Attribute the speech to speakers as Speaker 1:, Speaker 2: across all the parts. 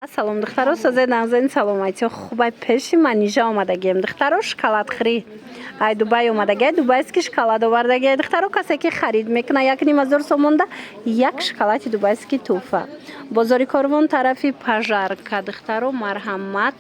Speaker 1: Салом, духтаро, созед, нағзен, саломатиё, хубай? Пеши Манижа омадагием, духтаро. Шоколадхӯрӣ ай Дубай омадагиай, дубайский шоколад овардагиай, духтаро. Касе ки харид мекуна 1500 сомонда, як шоколади дубайский тӯҳфа. Бозори Корвон, тарафи Пожарка, духтаро, марҳамат.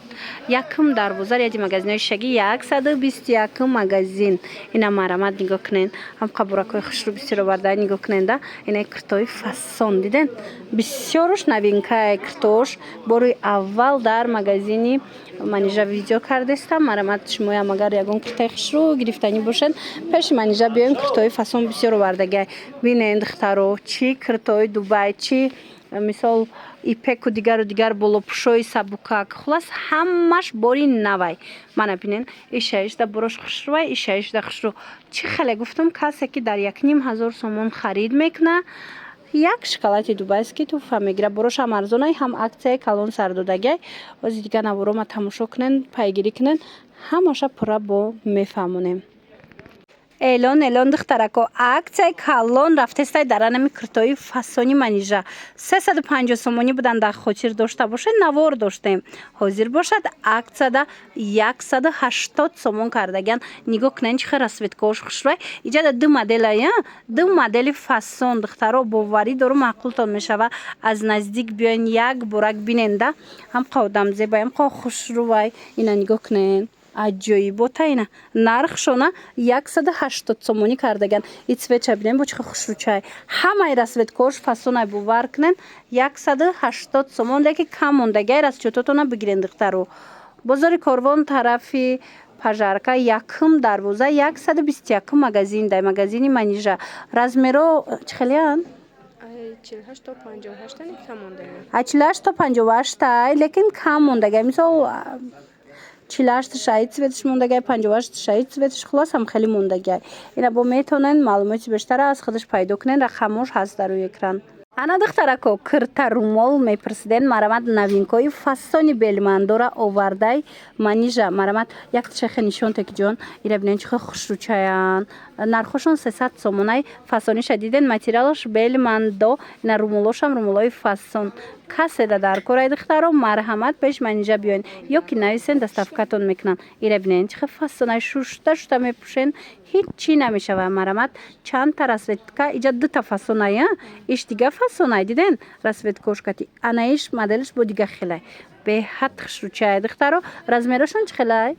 Speaker 1: Якум дарвоза, ряди магазинҳои шишагӣ, 121-ум магазин. Ина, марҳамат, нигоҳ кунен, ҳам қабуракҳои хушрӯ бисёр оварда. Нигоҳ кунен да, ина киртои фасон диден, бисёруш новинкае. Киртош бори аввал дар магазини Манижа видео кардестам. Марҳамат, шумоям агар ягон киртаи хушрӯ гирифтанӣ бошед, пеши Манижа биёен. Киртои фасон бисёр овардагиай. Бинен, духтаро, чӣ киртои Дубай, чӣ мисол ипеку дигару дигар, болопӯшои сабукак, хулас, ҳамаш бори навай. Мана бинен, ишаишда борош хушрӯвай, ишаишда хушрӯ. Чӣ хеле гуфтам, касе ки дар 1500 сомон харид мекуна, як шоколади дубайский тӯҳфа мегирад. Борош ҳам арзонай, ҳам аксияи калон сардодагиай. Ози дигар наворома тамошо кунен, пайгирӣ кунен, ҳамаша пурра бо мефаҳмонем. Эълон, эълон, духтарако! Аксияи калон рафтестай дар анами киртои фасони Манижа. 350 сомонӣ будан, дар хотир дошта бошед, навор доштем. Ҳозир бошад, аксияда 180 сомон кардагиан. Нигоҳ кунен, чӣ хел расцветкаош хушрӯй. Иҷада ду моделая, ду модели фасон. Духтаро, боварӣ дору, маъқултон мешава. Аз наздик биёен, як борак бинен да, ҳам қа одамзебай, ҳам қа хушрӯвай. Ина нигоҳ кунен, аҷоибота. Ина нархшона 180 сомонӣ кардагиан. И цветша бинем, бо чӣ хел хушрӯчай, ҳамаи расцветкаош фасонай. Бовар кунен, 180 сомон, леки кам мондагиай. Расчётотона бигирен, духтаро. Бозори Корвон, тарафи Пожарка, якум дарвоза, 121-ум магазин, дар магазини Манижа. Размеро чӣ хелиянд?
Speaker 2: 48 то 58 кам мондаги.
Speaker 1: А 48 то 58, лекин кам мондагай. Мисол, 48 шаи цветш мондагай, 58 шаи цветш, хулос, ҳам хеле мондагай. Ина бо метавонед маълумоти бештара аз худаш пайдо кунед, рақамош ҳаст дар рӯи экран. Ана, духтарако, кирта, румол мепурсиден, марамат, новинкои фасони белмандора овардай Манижа. Марамат, як чехе нишон теки ҷон. Ира бинен, чӣ хел хушрӯчаян. Нархошон 300 сомонай. Фасониша диден, материалаш белмандо. Ина румолошам румолои фасон. Каседа дар корай, духтаро, марҳамат, пеш Манижа биёен ё ки нависен, доставкатон мекунанд. Ира бинен, чӣ хел фасонай, шушта шушта мепӯшен, ҳеҷ чӣ намешавад. Марамат, чандта расцветка. Иҷа дута фасонай, иш дига фасонай, диден, расцветкошкати. Ана иш моделш бо дига хелай, беҳад хушрӯчай. Духтаро, размерошон чӣ хелай?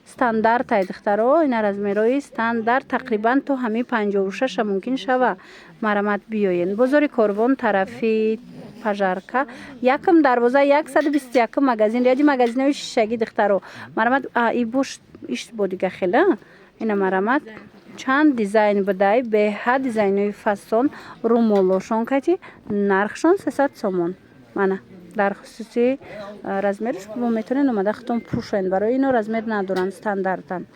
Speaker 1: Стандартай, духтаро. Ина размерои стандарт, тақрибан то ҳамин 56-а мумкин шава. Марамат, биёен. Бозори Корвон, тарафи Пожарка, якум дарвоза, 121-ум магазин, ряди магазинҳои шишагӣ. Духтаро, марамат. И бош, иш бо дига хела. Ина, марамат, чанд дизайн будай, беҳад дизайнҳои фасон. Румолошон кати нархшон 300 сомон. Мана, дар хусуси размерш бо метавонед омада худтон пӯшен. Барои ино размер надоранд, стандартанд.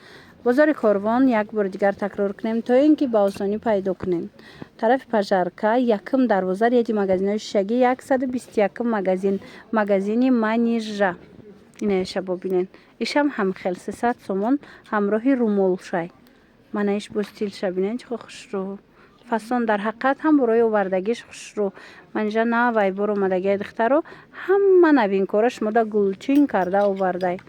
Speaker 1: Бозори Корвон, як бори дигар такрор кунем, то ин ки ба осонӣ пайдо кунем: тарафи Пожарка, якум дарвоза, ряди магазинҳои шишагӣ, 121-ум магазин, магазини Манижа. Инаеша бобинен, ишам ҳамхел 300 сомон, ҳамроҳи румолшай. Мана иш бо стилша бинен, чӣ хушрӯ, фасон. Дар ҳақиқат ҳам борои овардагиш хушрӯ. Манижа навай бор омадагиай, духтаро, ҳама новинкора шумода гулчин карда овардай.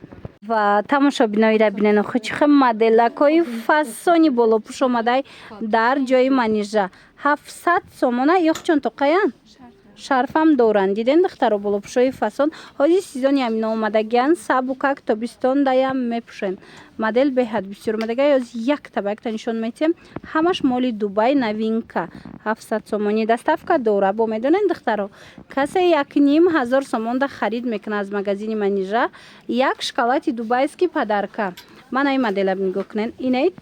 Speaker 1: Ва тамошобиноира бинен, охи чӣ хел моделакҳои фасони болопӯш омадай дар ҷои Манижа. 700 сомона. Ёхчон тоқаян, шарфам доранд. Диден, духтаро, болопӯшои фасон. Ҳозир сезони ҳамино омадагиан, сабукак, тобистон даям мепӯшем. Модел беҳад бисёр омадага, ёз якта ба якта нишон метиҳем. Ҳамаш моли Дубай, новинка. 700 сомонӣ, доставка дора. Бо медонед, духтаро, касе 1500 сомонда харид мекунад аз магазини Манижа, як шоколади дубайский подарка. Мана ин модела нигоҳ кунед. Инаи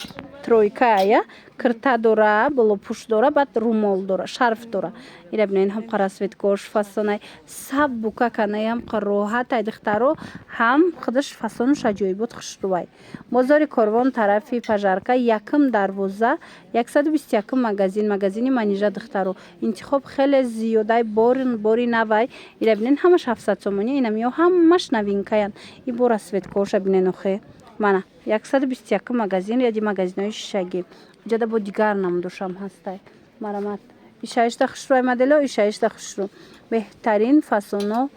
Speaker 1: тройка я кирта дора, болопӯш дора, баъд румол дора, шарф дора. Ира бинед, ҳам расцветкош фасонай, сабукаканай, ҳам роҳатай, духтаро, ҳам худаш фасонаш аҷоибот, хушрӯвай. Бозори Корвон, тарафи Пожарка, якум дарвоза, 121-ум магазин, магазини Манижа. Духтаро, интихоб хеле зиёдай, бори навай. Ира бинед, ҳамаш 700 сомонӣ. Инам ё ҳамаш новинкаянд. И бо расцветкоша бинед охе. Мана, 121-ум магазин, ряди магазинҳои шишагӣ. Иҷода бо дигар намудошам ҳастай. Марамат, Ишаишта хушрӯай модело, ишаишта хушрӯ, беҳтарин фасоно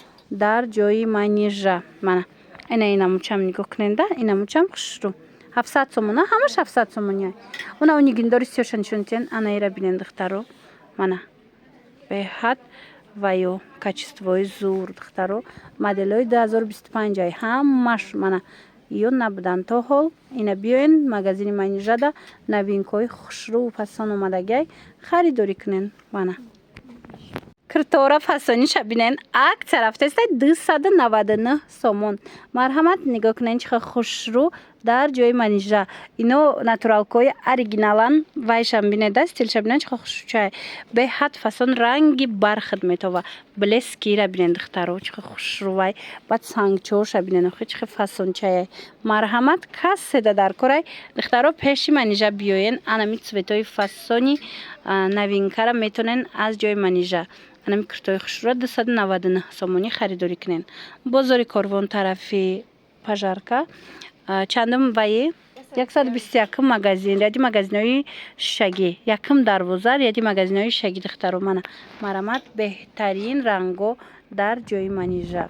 Speaker 1: дар ҷои Манижа. Мана, ина инамучам нигоҳ куненда, инамучам хушрӯ, 700 сомона, ҳамаш 700 сомони. Уна нигиндори сиёша нишон тиҳен. Ана ира бинен, духтаро, мана, беҳад ва ё качествои зур, духтаро, моделҳои 2025-ай ҳамаш. Мана, ё набуданд то ҳол. Ина биёен магазини Манижада, новинкаҳои хушрӯ, фасон омадагиай, харидорӣ кунен. Мана, киртора фасониша бинен, акция рафтаеста, 299 сомон. Марҳамат, нигоҳ кунен, чӣ хел хушрӯ дар ҷои Манижа. Ино натуралкаҳои оригиналан. Вайшам бинеда, стилша бинен, чӣ хел хушрӯчай, беҳад фасон, ранги бархат метова. Блескира бинен, духтаро, чӣ хел хушрӯвай. Баъд сангчоша бинен, охи, чӣ хел фасончаяй. Марҳамат, каседа дар корай, духтаро, пеши Манижа биёен. Анами цветои фасони новинкара метонен аз ҷои Манижа, анами куртои хушрӯра 299 сомонӣ харидорӣ кунен. Бозори Корвон, тарафи Пожарка, чандум ваи, 121-м магазин, ряди магазинҳои шишагӣ, якум дарвоза, ряди магазинҳои шишагӣ. Духтаро, мана, марҳамат, беҳтарин ранго дар ҷои Манижа.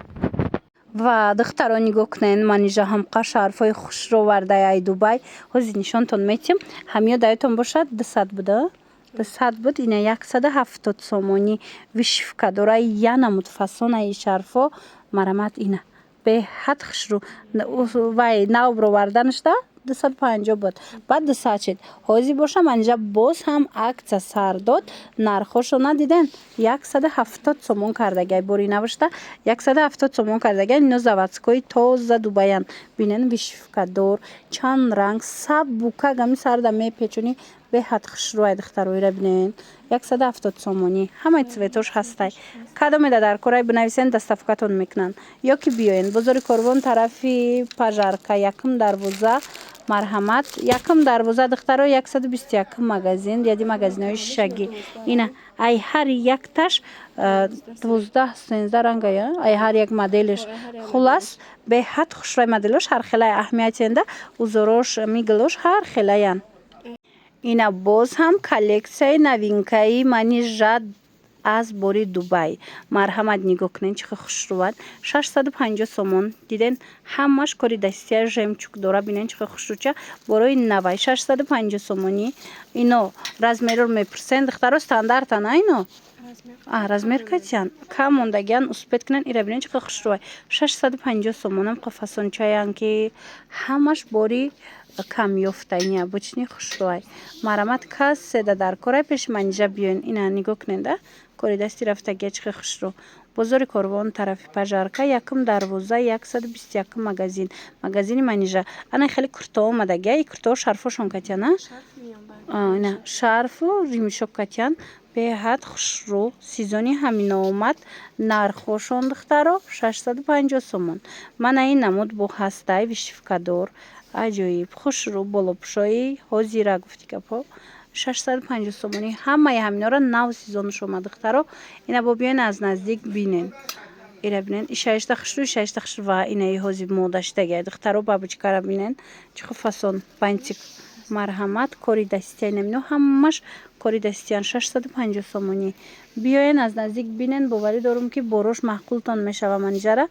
Speaker 1: Ва, духтаро, нигоҳ кунед, Манижа ҳамқа шарфҳои хушрӯ овардаи ай Дубай. Ҳозир нишонтон метиҳам. Ҳамиё даётон бошад, 200 буда, 200 буд, ина 170 сомонӣ. Вышивка дора, я намуд фасонаи шарфҳо. Марҳамат, ина беҳад хушрӯ. Вай нав бироварданашда 250 буд, баъд 200 шид. Ҳозир боша, манижа боз ҳам акция сар дод, нархҳошо надиден, 170 сомон кардагай. Бори навишта 170 сомон кардагай. Ино заводской, тоза Дубаян. Бинен, вышивкадор, чанд ранг, сабука, гами сарда мепечонӣ, беҳад хушрӯай. Духтароира бинен, 170 сомонӣ, ҳамаи цветош ҳастай. Кадомеда дар корай, бинависен, доставкатон мекунанд ё ки биёен бозори Корвон, тарафи Пожарка, якум дарвоза. Марҳамат, якум дарвоза, духтаро, 121-м магазин, ряди магазинҳои шишагӣ. Ина ай ҳар якташ 12, 13 рангая, ай ҳар як моделиш. Хуллас, беҳад хушрӯй моделош, ҳархелай, аҳамиятенда узорош, миглош ҳар хелаян. Ина боз ҳам коллексияи новинкаи Манижа аз бори Дубай. Марҳамат, нигоҳ кунед, чӣ хел хушрӯвад, 650 сомон. Диден, ҳамаш кори дастия, жемчуг дора. Бинен, чӣ хел хушрӯча, борои навай, 650 сомонӣ. Ино размерро мепурсен, духтаро, стандартан ино, размер катиян, кам мондагиян, успеть кунен. Ира бинен, чӣ хел хушрӯвай, 650 сомонам. Фасончаян, ки ҳамаш бори камёфта, необычный, хушрӯай. Марҳамат, каседа дар корай, пеши Манижа биёен. Ина нигоҳ куненда, кори дасти рафтагия, чӣ хел хушрӯ. Бозори Корвон, тарафи Пожарка, якум дарвоза, 121-м магазин, магазини Манижа. Ана хеле куртао омадагия. И куртао шарфошон катяна, ина шарфу ремешок катян, беҳад хушрӯ. Сезони ҳамино омад. Нархҳошон, духтаро, 650 сомон. Мана ин намуд бо ҳастай, вышивкадор, аҷоиб хушрӯ, болопӯшои ҳозира, гуфти гапҳо, 650 сомонӣ. Ҳамаи ҳаминора нав сезонаш омад, духтаро. Ина бо биёен, аз наздик бинен. Ира бинен, ишаишта хушрӯ, ишаишта хушрӯ. Ва инаи ҳозир модаштагия, духтаро, бабочкара бинен, чӣ хел фасон, бантик. Марҳамат, кори дастиян, ино ҳамаш кори дастиян, 650 сомонӣ. Биёен, аз наздик бинен, боварӣ дорум, ки борош маъқултон мешава. Манижара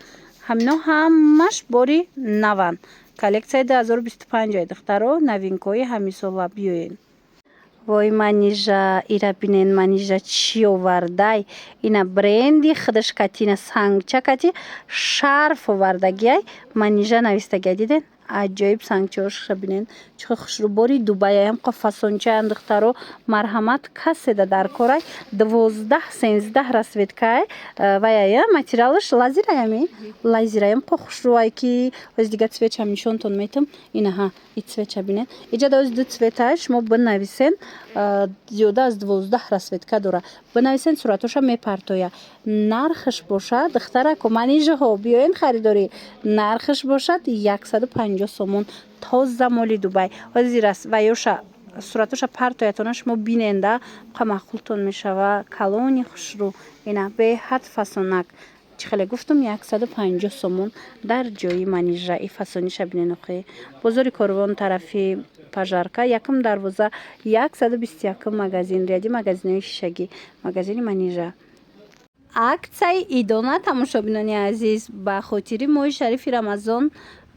Speaker 1: ҳамино ҳамаш бори наванд, коллексияи 2025-ай, духтаро, новинкаҳои ҳамисола. Биёен. Вой, Манижа, ира бинен, Манижа чӣ овардай! Ина бренди худаш кати, ина сангча кати, шарф овардагиай, Манижа навистагиай. Диден, аҷоиб, сангчаҳошро бинен, чӣ хел хушрӯ, бори Дубайаям фасончаян. Духтаро, марҳамат, каседа дар корай, 12, 13 расцветкай. Ваяя материалаш лазираями, лазираям ко хушрӯай, ки оз дига цветчам нишонтон метам. Инаҳа, и цветча бинен, иҷада оз ду цвета. Шумо бинависен, зиёда аз 12 расцветка дора. Бинависен, суратоша мепартоя. Нархаш бошад, духтарако, манижаҳо, биёен харидорӣ, нархаш бошад 150 сомон, тоза моли Дубай. Ҳозир аст ваёша суратоша партоятона, шумо биненда, қа маъқултон мешава. Калони хушрӯ, ина беҳад фасонак. Чӣ хеле гуфтум, 150 сомон дар ҷои Манижа. И фасониша бинен охи. Бозори Корвон, тарафи Пожарка, якум дарвоза, 121-м магазин, ряди магазинҳои шишагӣ, магазини Манижа. Аксияи идона, тамошобинони азиз, ба хотири моҳи шарифи Рамазон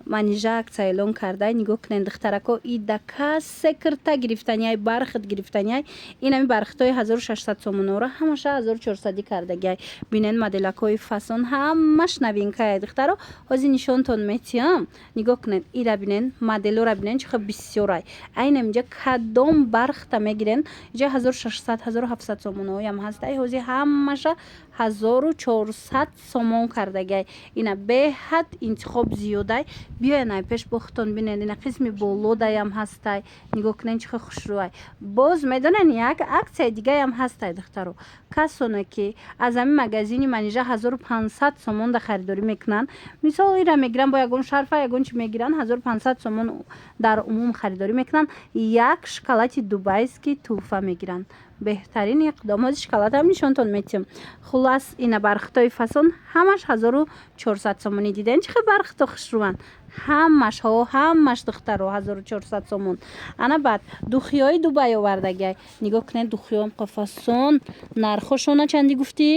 Speaker 1: Манижа аксия эълон карда. Нигоҳ кунед, духтарако, ида касе кирта гирифтаниай, бархит гирифтаниай. Инами бархитҳои 1600 сомонора ҳамаша 1400 кардагиай. Бинед, моделакҳои фасон ҳамаш новинкае, духтаро. Ҳозир нишонтон метиҳам. Нигоҳ кунед, ира бинед, моделора бинед, чӣ хел бисёрай. Айнам инҷа кадом бархита мегирен, инҷа 1600, 1700 сомонаҳоям ҳастай. Ҳозир ҳамаша 1400 сомон кардагиай. Ина беҳад интихоб зиёдай. Биёен ай пеш, бо худтон бинед. Ина қисми болодаям ҳастай. Нигоҳ кунед, чӣ хел хушрӯай. Боз медонед, як аксияи дигаям ҳастай, духтаро. Касоне ки аз ҳамин магазини Манижа 1500 сомон да харидорӣ мекунанд, мисол, ира мегиранд, бо ягон шарфа, ягон чи мегиранд, 1500 сомон дар умум харидорӣ мекунанд, як шоколади дубайский тӯҳфа мегиранд. Беҳтарин иқдом. Ҳозир шоколадам нишонтон метиҳам. Хуллас, ина бархитҳои фасон ҳамаш 1400 сомонӣ. Диден, чӣ хел бархито хушрӯанд? Ҳамаш ҳо, ҳамаш, духтаро, 1400 сомон. Ана баъд духиҳои Дубай овардагиай. Нигоҳ кунед, духиҳоам фасон. Нархошона чанди гуфтӣ,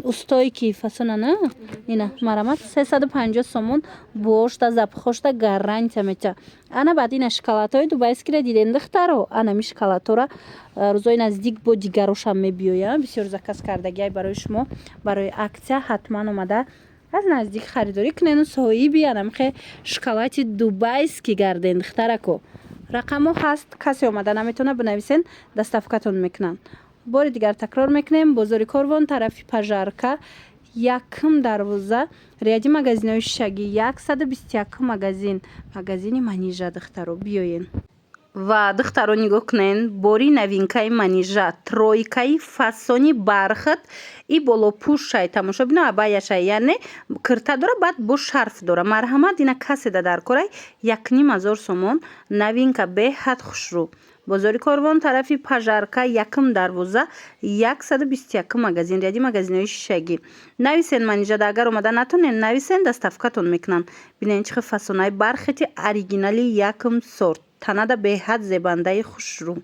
Speaker 1: устои ки фасона на? Ина марамат 350 сомон бошта, запахошта гарантия метиҳа. Ана баъд ина шоколадҳои дубайскира диден, духтаро? Анами шоколадҳора рӯзои наздик бо дигарошам мебиёям. Бисёр заказ кардагиай барои шумо. Барои аксия ҳатман омада, аз наздик харидорӣ кунену соҳиби анамихе шоколади дубайский гарден, духтарако. Рақамҳо ҳаст, касе омада наметавона, бинависен, доставкатон мекунанд. Бори дигар такрор мекунем: бозори Корвон, тарафи Пожарка, якум дарвоза, ряди магазинҳои шишагӣ, 121-м магазин, магазини Манижа. Духтаро, биёен. Ва, духтаро, нигоҳ кунен, бори новинкаи Манижа, тройкаи фасони бархат и болопӯшай, тамошо бино, абаяшай, яъне кирта дора, баъд бо шарф дора. Марҳамат, ина каседа дар корай, 1500 сомон. Новинка, беҳад хушрӯ. Бозори Корвон, тарафи Пожарка, якум дарвоза, 121-м магазин, ряди магазинҳои шишагӣ. Нависен Манижада, агар омада натонен, нависен, доставкатон мекунанд. Бинен, чӣ хел фасонаи бархати оригинали, якум сорт, танада беҳад зебандаи хушрӯ.